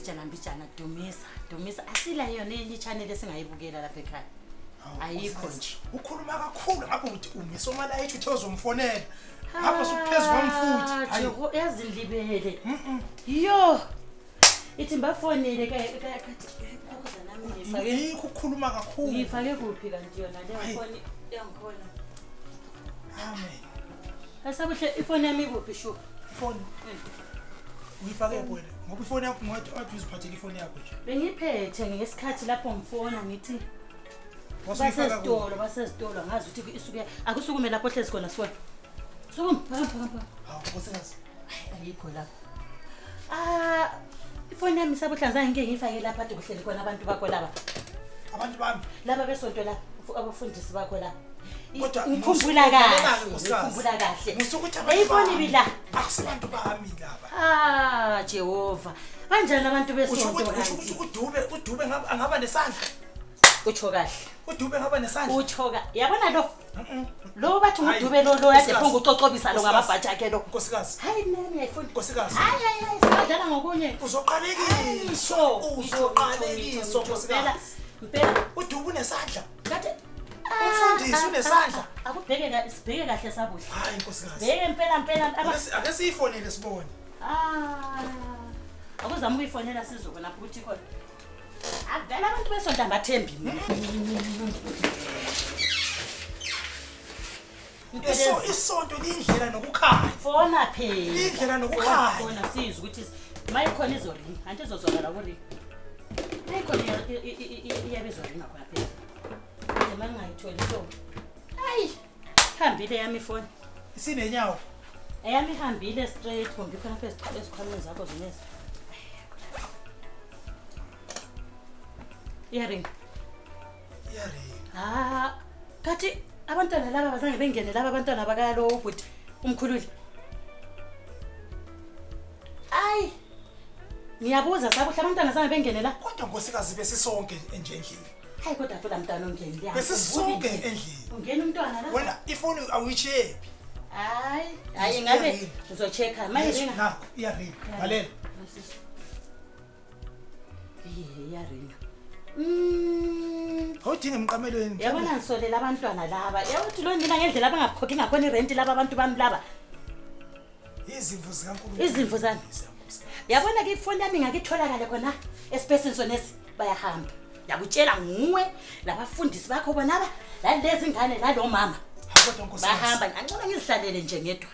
mbijana mbijana dumisa dumisa asila yona enye channel esingayibukela lapha ekhaya. Ayikho nje. Ukhuluma kakhulu ngapho uthi umise umalayitsha uthe uzomfonela. Ngapho suphezulu kwami futhi. Hayi yazindlibele. Yo. Ithi mbafonele kathi kokhoza nami ngifake. Yikho ukukhuluma kakhulu. Ngifake kuphi kanti yona le phone yangikhona. Amen. Asabuhle ifoni yami ikuphi shu? Ifoni. Uyifake wena ngoba ifoni yakho ngathi athi uziphathele ifoni yakho nje. Bengiphethe ngesikhathi lapho ngifona ngithi basesitolo basesitolo ngazi ukuthi isuke akusukume lapho hlezi khona sifona. Sukuma phaka. Hawu nkosikazi. Ayikho lapho. Ah ifoni yami sabuhle azange ngike ngifake lapha ade kuhleli khona abantu bakho laba. Abantu bami laba besonto la abafundisi bakho la. Kodwa ngikhumbula kahle ngikhumbula kahle. Musukuthi abantu ifoni bila akusibantu bami laba. Ah Jehova. Kanjani abantu besonto? Usho ukuthi uDube angaba nesandla. Utsho kahle. uDube ngaba nesandla. Utsho ka. Yabona lo. Lo bathi uDube lo lo yade phonga ucocobisa lo ngamabhaji akhe lo. Nkosikazi. Hayi mina ngiyayifuna. Nkosikazi. Hayi hayi hayi sidlala ngokunye. Uzoqalekiswa. Uzoqalekiswa nkosikazi. Impela uDube unesandla. Kathi umfundisi unesandla. Akubheke ka sibheke kahle sabuhle. Hayi nkosikazi. Bheke impela impela ake siyifonele sibone. Ah. Akuzama ukuyifonela sizobona ukuthi khona. Avela abantu besonto abathembi mina. Isonto lindlela nokukhanya. Fona phela. Indlela nokukhanya. Fona sizwe ukuthi mayikhona izoringa, anti izozwakala kuringa. Mayikhona iyabe izoringa khona phela. Manje mangayitholi so. Hayi, hambile yami ifoni. Isinenyawo. Eyami ihambile straight kumbe khona phezulu ezikhwameni zakho zonezi. Iyaringa. Iyaringa. Ah, kathi abantwana laba bazange bengene laba abantwana bakalo ubhuti umkhulule. Ayi. Ngiyabuza sabuhle abantwana zange bengene la. Kodwa nkosikazi besisonke nje endlini. Hayi kodwa phela mntwana ongeni la. Besisonke endlini. Ungena umntwana la. Wena ifoni awuyichephi. Hayi, hayi ngabe uzochecka mayiringa. Nakho iyaringa. Lalela. Iyaringa. Awudinge emqamelweni. Yabona ngisolela abantwana laba. Yakuthi lo nina ngendlela abangakhokhi ngakhona irent laba abantu bami laba. Izimvu zikaNkulunkulu. Izimvu zami. Yabona ke ifoni yami ngakitholakala khona espacini sonesi bayahamba. Yakutshela nguwe labafundisi bakho bonaba lalezi ingane lalo mama. Kodwa nkosikazi. Bahamba ngicela ngizihlalele nje ngedwa.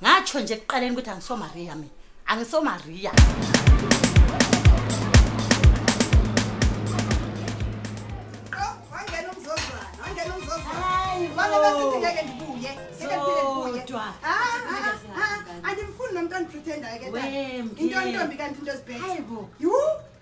Ngatsho nje ekuqaleni ukuthi angiso Maria mina. Angiso Maria. Andimfuni nomntu ondiprethendayo ke tata. Into ntombi kanti into ezibhethe. Hayibo. Yhu,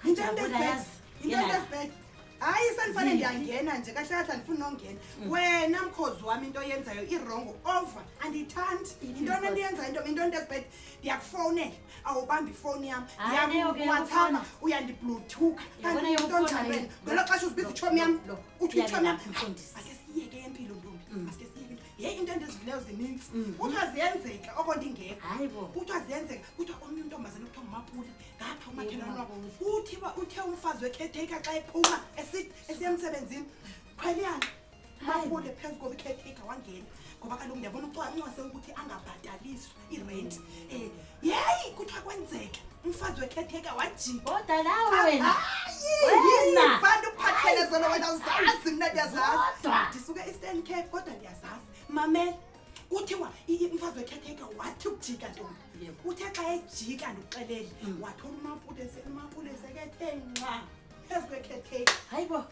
into ezibhethe. Into ezibhethe. Hayi sanifane ndiyangena nje kahle kahle andifuni nongena. Wena mkhozi wami into oyenzayo irongo over. Andiyithandi. Into endiyenzayo into into ezibhethe. Ndiyakufowunela. Awubambi ifowuni yam. NdiyakuWhatsApp uyandibluetooth. Kanti into njani wena? Ngelo xesha uzibiza itshomi yam. Uthi itshomi yam. Ake siyeke empilo ntombi. Ake siyeke. Ye into endizivileyo zinintsi. Kuthiwa ziyenzeka oko ndingekho. Hayibo. Kuthiwa ziyenzeka. Kuthiwa omnye untombazana kuthiwa nguMapule. Ngapha umakhelwane wakho. Uthi uthe umfazi wecaretaker xa ephuma esiya emsebenzini. Khweliyana. Mapule phezu koba icaretaker wangena. Ngoba kaloku ndiyabona ucwancwase ukuthi angabhataliswa irent. Yeyi kuthiwa kwenzeka. Umfazi wecaretaker wajika. Kodwa lawe wena. Wena. Mfana uphathele zona wena uzazi mina ndiyazazi. Ndisuka Eastern Cape kodwa ndiyazazi. Mamela. Kuthiwa umfazi wecaretaker wathi ukujika ntombi. Uthe xa ejika ndikuxelele wathola uMapule sekethe nqa phezu kwecaretaker. Hayibo.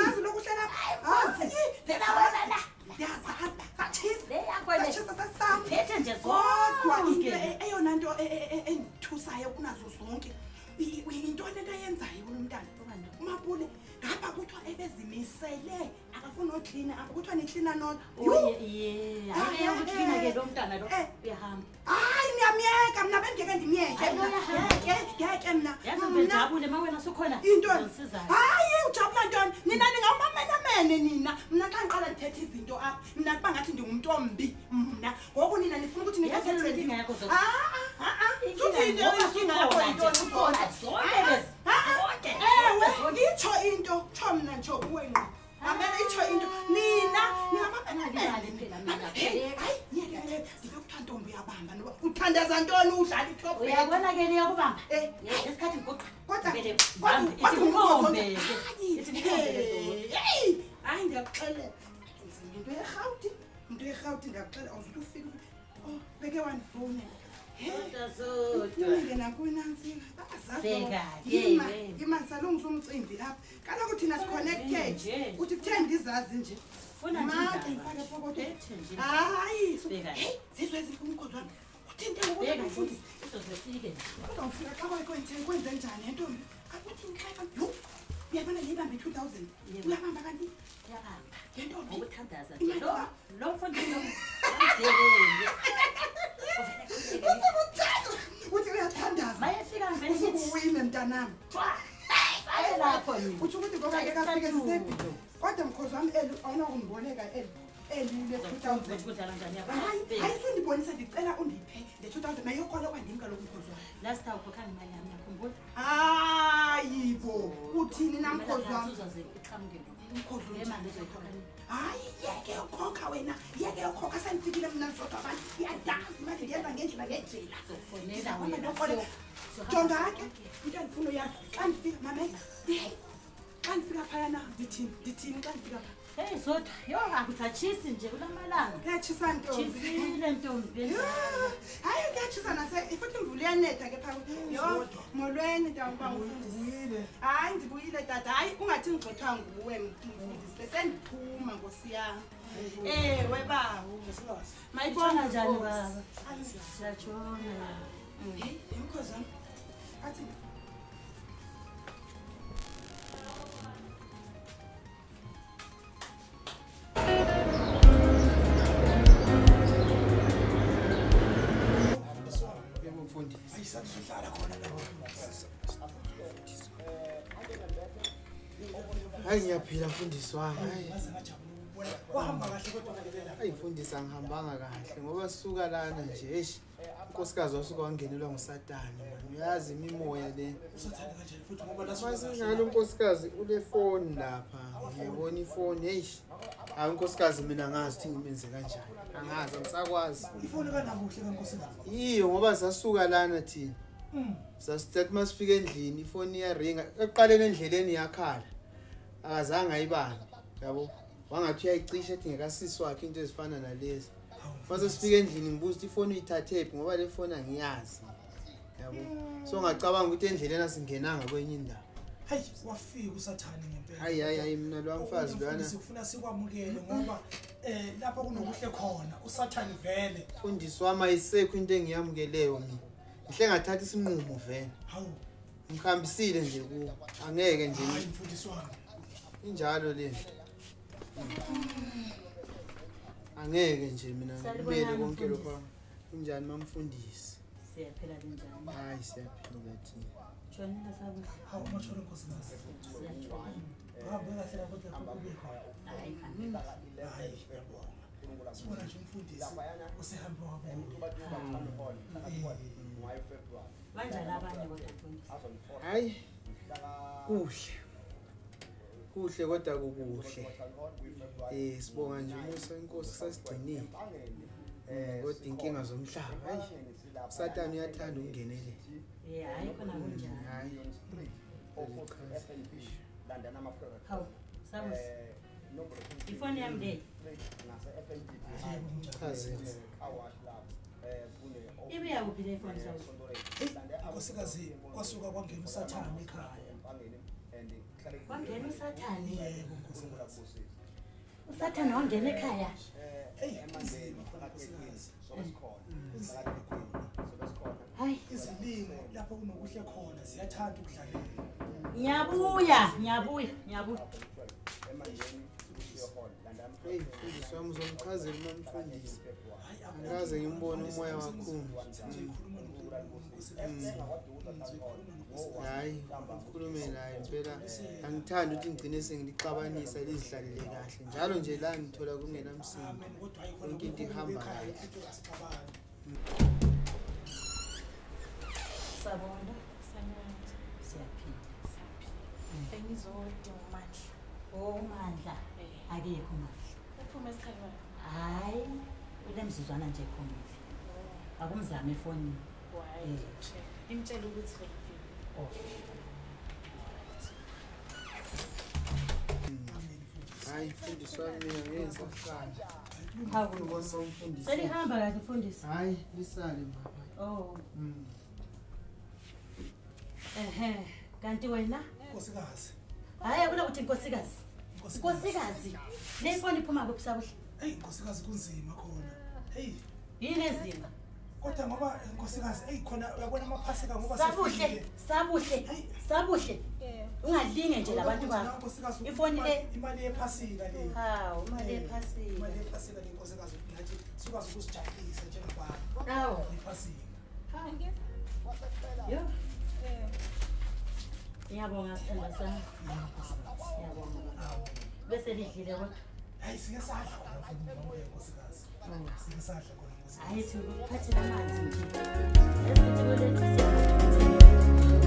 Uzazi lokuhlela hayi. Phela wena la. Ndiyazazi. Satshisa. Le yakho le. Satshisa sasam. Phethe nje kodwa into zonke. eyona nto endithusayo kunazo zonke into lento ayenzayo lo mntana. uMapule ngapha kuthiwa ebezimisele akafuni noklina apha kuthiwa niklina nodwa. Ye, hayi uklina ke lo mntana lo uyahamba. Hayi ngiyamyeka mina bengeke ndimyeke mina. Ngeke mina. Yazi ngijabule ma wena sukhona. Into. Hayi ujabula ntoni? Nina ningawumamenamene nina. Mina xa ngiqala ndithetha izinto apha mina kuba ngathi ndingumntu ombi mna. Ngoku nina nifuna ukuthi nithethe inkinga yakho zo. Ah ah ah. Suthi into inkinga yakho intoni? Uthandaza ntoni udlala i-top bet? Uyabona ke liyakubamba. Ngesikhathi ngiguqa. Kodwa ithi hayi ndiyakuxelela. Into yeRhawuti, into yeRhawuti ndiyakuxelela awuzuthi ufike. Oh, beke wandifonela. Zodwa. Nakunantsika. Ima ndisalungisa umcimbi apha. Kaloku thina si-connected. Uthi kutheni ndizazi nje. Mate ndifake epokothweni. Hayi, hey, zizwe eziphi umkhozi wami. Uthini ke ngoku umfundisi? Uzawufika xa kwenze njani ntombi? Akuthini xa yho. Uyabona le ibambe 2000. Uyabamba kanti? Uyabamba. Ngentombi. Ngokuthandaza nje. Lo mfundisi lo. Uthi uyathandaza. Mayefika ngivele ngithi usukuwine mntanami. Aye lapho mina. Uthi ukuthi ngoba ke kafike sisebhi. Kodwa mkhozi wami eli awunakumboleka eli. Eli le 2000. Kudlala njani yabo? Hayi sundibonisa ndicela undiphe le 2000 mayokola kwandim kaloku mkhozi wami. Last time ukhokha imali yami yakhumbula. Hayi bo, uthini na mkhozi wami? Uzoze uqhamuke mkhozi le mali uzoyikhokha. Hayi yeke ukhokha wena, yeke ukhokha sendifikile mina ndizodwa abantu. Iyadazi imali ndiyenza ngendlela ngendlela. Uzofonela wena. Jonga ke, into endifuna uyazi xa ndifika mamela. Xa ndifika phayana ndithini ndithini xa ndifika pha. Hey Zodwa, yho akusatshisi nje kulamalanga. Kuyatshisa ntombi. Tshisile ntombi. Hayi kuyatshisa nase futhi imvula iyanetha ke phaa. Yho, molweni ntombi mfundisi. Hayi ndibuyile tata. Hayi ungathi ngigxothwa nguwe mfundisi. Besendiphuma nkosi yam. Ewe bawo. Mayibona njani baba? Siyatshona. Hey, mkhozi wami. Athi Hayi ngiyaphila mfundisi wami. Wahamba kahle kodwa ngempela. Hayi mfundisi angihambanga kahle ngoba sisuka lana nje eish. Unkosikazi wasuka wangenelwa nguSatane man. Uyazi imimoya le. Usathane kanjani futhi ngoba la masingalo unkosikazi ule phone lapha. Ngiyabona ifone eish. Hayi unkosikazi mina angazi ukuthi ngimenze kanjani. Angazi angisakwazi. Ifone kanabuhle kankosikazi. Iyo ngoba sasuka lana thina. Sasithatha masifika endlini ifoni iyaringa ekuqaleni endleleni yakhala. Akazange ayibambe yabo. Wangathi uyayicisha ethi ngekasisi wakhe into ezifana nalezi. Mase sifika endlini ngibuza ukuthi ifoni uyithathephi ngoba le foni angiyazi. Yabo. So ngacabanga ukuthi endleleni asingenanga kwenye indawo. Hayi wafika uSathane ngempela. Hayi hayi hayi mina lo mfazi lwana. Sifuna sikwamukele ngoba lapha kunokuhle khona uSathane vele. Mfundisi wami ayisekho into engiyamukeleyo mina. Ngihle ngathatha isinqumo vele. Hawu. Ngihambisile nje kuwo. Angeke nje. Hayi mfundisi wami. Injalo le nto. Angeke nje mina ngibele konke lokho. Kunjani mamfundisi? Siyaphila kanjani? Hayi siyaphila thina. Tshonile sabuhle. Hawu matsholo nkosikazi. Hambe kahle lapho kube khona. Hayi hayi ngiyabonga. Sibona nje umfundisi usehambe wabuya. Banjani abanye kodwa mfundisi? Hayi kuhle. Kuhle kodwa kukuhle. Sibonga nje umusa inkosi sasigcinile. Kodwa inkinga zomhlaba hayi uSathane uyathanda ukungenelela. Hayi khona kunjani. Hayi. Hawu, sabuhle. Ifoni yami le. Chazile. Ibuya kuphi le ifoni sabuhle? Nkosikazi kwasuka kwangena uSathane ekhaya. Wangena uSathane. Yebo nkosikazi. uSathane wangena ekhaya. Hey, kunzima khona nkosikazi. Hayi izilingo lapho kunokuhle khona ziyathanda ukudlalela. Ngiyabuya, ngiyabuya, ngiyabuya. Hey, mfundisi wami uzomchazela mamfundisi. Angikaze ngimbone umoya wakho. Hayi, ngikhulume naye impela angithandi ukuthi ngigcine sengilixabanisa lizihlalele kahle. Njalo nje la ngithola kungenamsindo. Yonke into ihamba kahle. Sabona, sanibona. Siyaphila, siyaphila. Bengizodinga uMandla. Oh, uMandla. Akekho uMandla. Uphume esikhaleni. Hayi, unemzuzwana nje ephumile. Akumzame efonini. Why? Ngimtshela ukuthi ngifike. Oh. Hayi mfundisi wami mina ngeke ngisahlala. Hawu Ubona umfundisi. Selihamba kahle mfundisi. Hayi lisale mama. Oh. Ehe, kanti wena? Nkosikazi. Hayi akunakuthi inkosikazi. Nkosikazi. Le ifoni iphuma kuphi Sabuhle? Hey nkosikazi kunzima khona. Hey, Yini enzima? kodwa ngoba nkosikazi hey khona uyabona amaphasika ngoba Sabuhle, Sabuhle, Hey. Sabuhle. Ungalinge nje labantu bakho. Nkosikazi Ifoni le. imali yephasika le. Hawu, imali yephasika. Imali yephasika le nkosikazi nathi sikwazi ukusijabulisa njengabantu. Hawu. Iphasika. Yo. Ngiyabonga sithandwa sami. Ngiyabonga. Bese lidlile kodwa. Hayi sike sadla khona mfundisi mama nkosikazi. Sike sadla khona nkosikazi. Hayi thi ukuphathela amanzi nje. Yazi ukuthi kulethu siyakuphathela.